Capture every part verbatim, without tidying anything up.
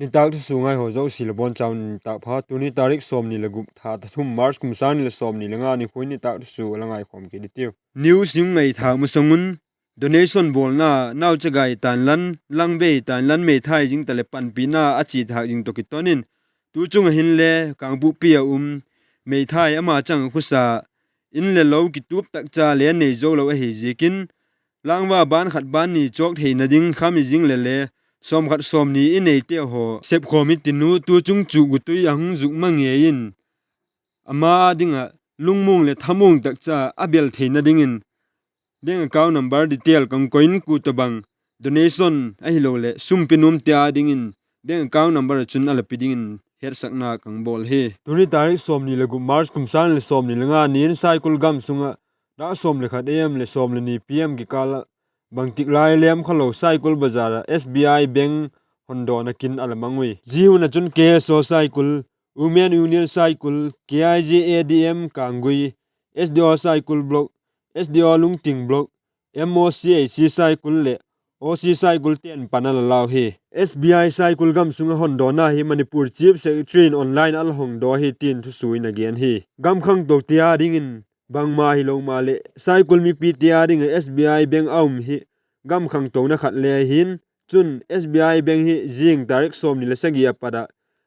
Nitâk thusua ngai haw zosia le bawn chau in nitâk pha. Tuni tarik sawmni le gup, tha thum, March, kum sâng ni le sawmni le nga nikhua in nitâk thusua la ngaikhawm kit i tiu. News hung ngaithâk masang un, donation bawlna, nauchagai tainlan, langbei tainlan meithai zing ta leh panpina a chia thâk zing tawh kiton in, tu chung ah hinle Kangpokpi ah um meithai ama chang ah khuasa, in leh lo kitup tak cha le nei zo lo ahi ziakin, lângva ban khat ban ni chawk theina ding khami zing leh le sawmkhat sawmni i neite haw sepkhawm i tin uh. Tu chung chu gutui a hung zuk ma ngei in, ama â ding ah lungmuang leh thamuang tak cha a bel theina dingin bank account number detail ka hung koi in, kua tawhbang donation ahiloleh sum pe nuamte â dingin bank account number ah chun a la pi dingin hetsakna ka hung bawl hi. Tuni tarik sawmni le gup, March, kum sâng ni le sawmni le nga ni in Saikul gam sung ah dak sawm le khat AM leh sawm le ni PM kikâl ah bangtik lai lem kha lo Saikul bazar ah SBI Bank hondawna kin a la mang ui. Zia hun ah chun KSO Saikul, Women Union Saikul, KIJ ADM Kanggui, SDO Saikul Block, SDO Lungting Block, MOCAC Saikul leh OC Saikul te'n pan a la lau hi. SBI Saikul gam sung ah hondawna hi Manipur Chief Secretary in online a la hongdaw hi tin thusua in a gen hi. Gam khangtote â dingin bangma hilo maleh Saikul mipite â ding ah SBI Bank a um hi gam khangtona khat le ahi'n, chun SBI Bank hi zing tarik sawmni le sagi a pat ah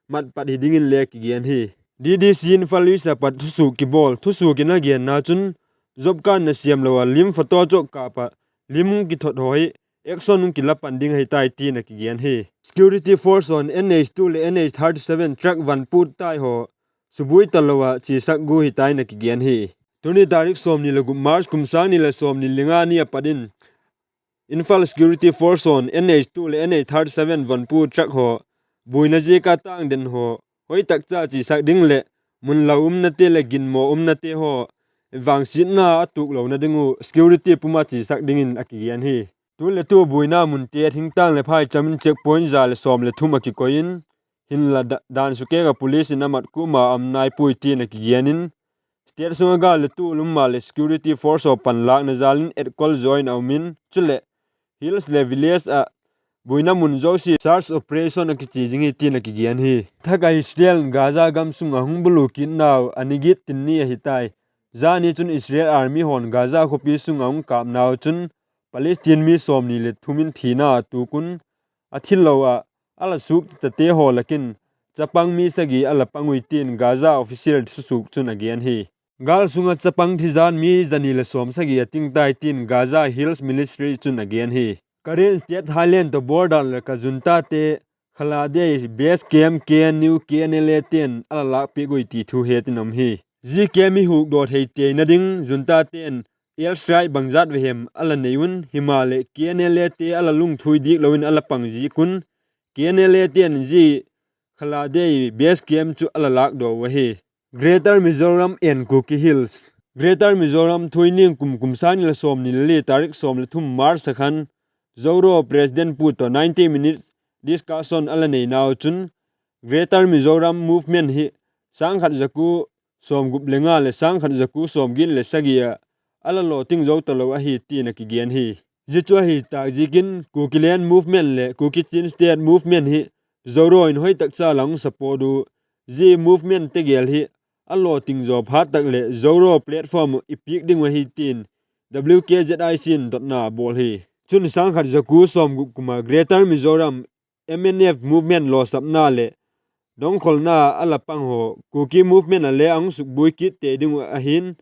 mat pat hi dingin le kigen hi. DDC Imphal East ah pat thusua kibawl, thusua kin a genna chun job card na siam lo ah lim photo chawk kâp ah lim hung kithot haw hi action hung kila pan ding ahi tai tin a kigen hi. Security force haw'n NH two leh NH thirty-seven truck van put tai haw subuai talo ah chiasak gu hi tai in a kigen hi. Tuni tarik sawmni le gup, March, kum sâng ni le sawmni le nga ni a pat in Imphal security force haw'n NH two leh NH thirty-seven van put truck haw buaina ziak a tâng den haw hoi tak cha chiasak ding leh mun lau umnate leh ginmaw umnate haw vangsiatna a tuak lona ding uh security pum a chiasak dingin a kigen hi. Tu leh tu buaina munte thingtâng leh phaicham in checkpoint za leh sawm leh thum a kikoi in, hinla da-, dan sukek ah police in a mat kuama um nai puai tin a kigen in, state sung ah gâl leh tual um maleh security force haw panlâkna jal in etkol zaw in a um in, chuleh hills leh village ah buaina mun zosia search operation a kichia zing hi tin a kigen hi. Thak ah Israel in Gaza gam sung ah hung bulu kitnau a ni giat tin ni ahi tai. Zani chun Israel army haw'n Gaza khawpi sung ah hung kâpnau chun Palestine mi sawmni leh thum in thina a tuak un, a thillo ah a la suak tate haw lak in chapang mi sagi a la pang ui tin Gaza official thusuak chun a gen hi. Gâl sung ah chapang thijan mi zani leh sawmsagi a ting tai tin Gaza Hills Ministry chun a gen hi. Karen State Highland tawh border lak ah juntate Khaladei base camp KNU KNLA te'n a la lâkpiak ui ti thu het in um hi. Zia camp hi hukdaw thei teina ding juntate'n air strike bangzat ve hem a la nei un, himaleh KNLA te a la lungthui diak lo in a la pang ziak un, KNLA te'n zia Khaladei base camp chu a la lâkdaw uh ahi. Greater Mizoram and Kuki Hills. Greater Mizoram thu i ning kum, kum sâng ni leh sawmni le li, tarik sawm le thum March a khan Zoro President pu tawh ninety minutes discussion a la neinau chun Greater Mizoram Movement hi sâng khat za kua sawmgup le nga leh sâng khat za kua sawmgiat leh sagi ah a la lawting zo talo ahi tin a kigen hi. Zia chu ahi tâk ziakin Kukiland Movement leh Kuki Chin State Movement hi Zoro in hoi tak cha la hung support u. Zia movement tegel hi a lawting zaw phat tak leh Zoro platform i piak ding uh ahi tin W K Z I C in dotna a bawl hi. Chun sâng khat za kua sawmgup kum ah Greater Mizoram M N F movement lawsapna leh dongkholna a la pang haw Kuki movement ah le a hung sukbuai kit tei ding uh ahi'n,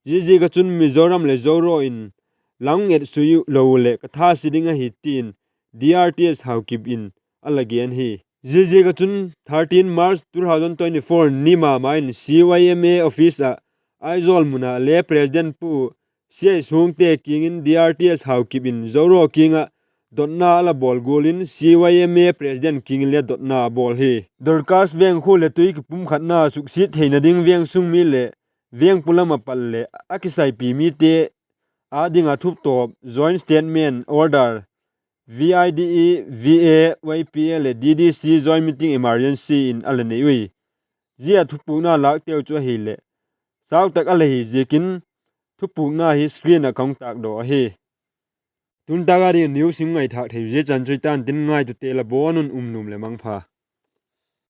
ziaziak ah chun Mizoram leh Zoro in la hung etsui lo leh ka thasia ding ahi tin D R T S Haokip in a la gen hi. Ziaziak ah chun thirteen March two thousand twenty-four ni ma ma in C Y M A office ah Aizawl mun ah le President pu C I Suangte kiang in D R T S Haokip in Zoro kiang ah dotna a la bawl gual in C Y M A President kiang in le dotna a bawl hi. Dorcas veng khua leh tui kipumkhatna suksiat theina ding veng sung mi leh veng pulam a pat leh a kisaipi mite â ding ah thuptawp Joint Statement Order, V I D E, V A Y P A leh D D C Joint Meeting Emergency in a la nei ui. Zia thupukna lâkteu chu ahileh sau tak a la hi ziakin thupukna hi screen ah ka hung tâkdaw ahi. Tun tâk a ding news hung ngaithâk thei zia chan chu i tan tin, ngaitute la bawn un um nuam leh mangpha.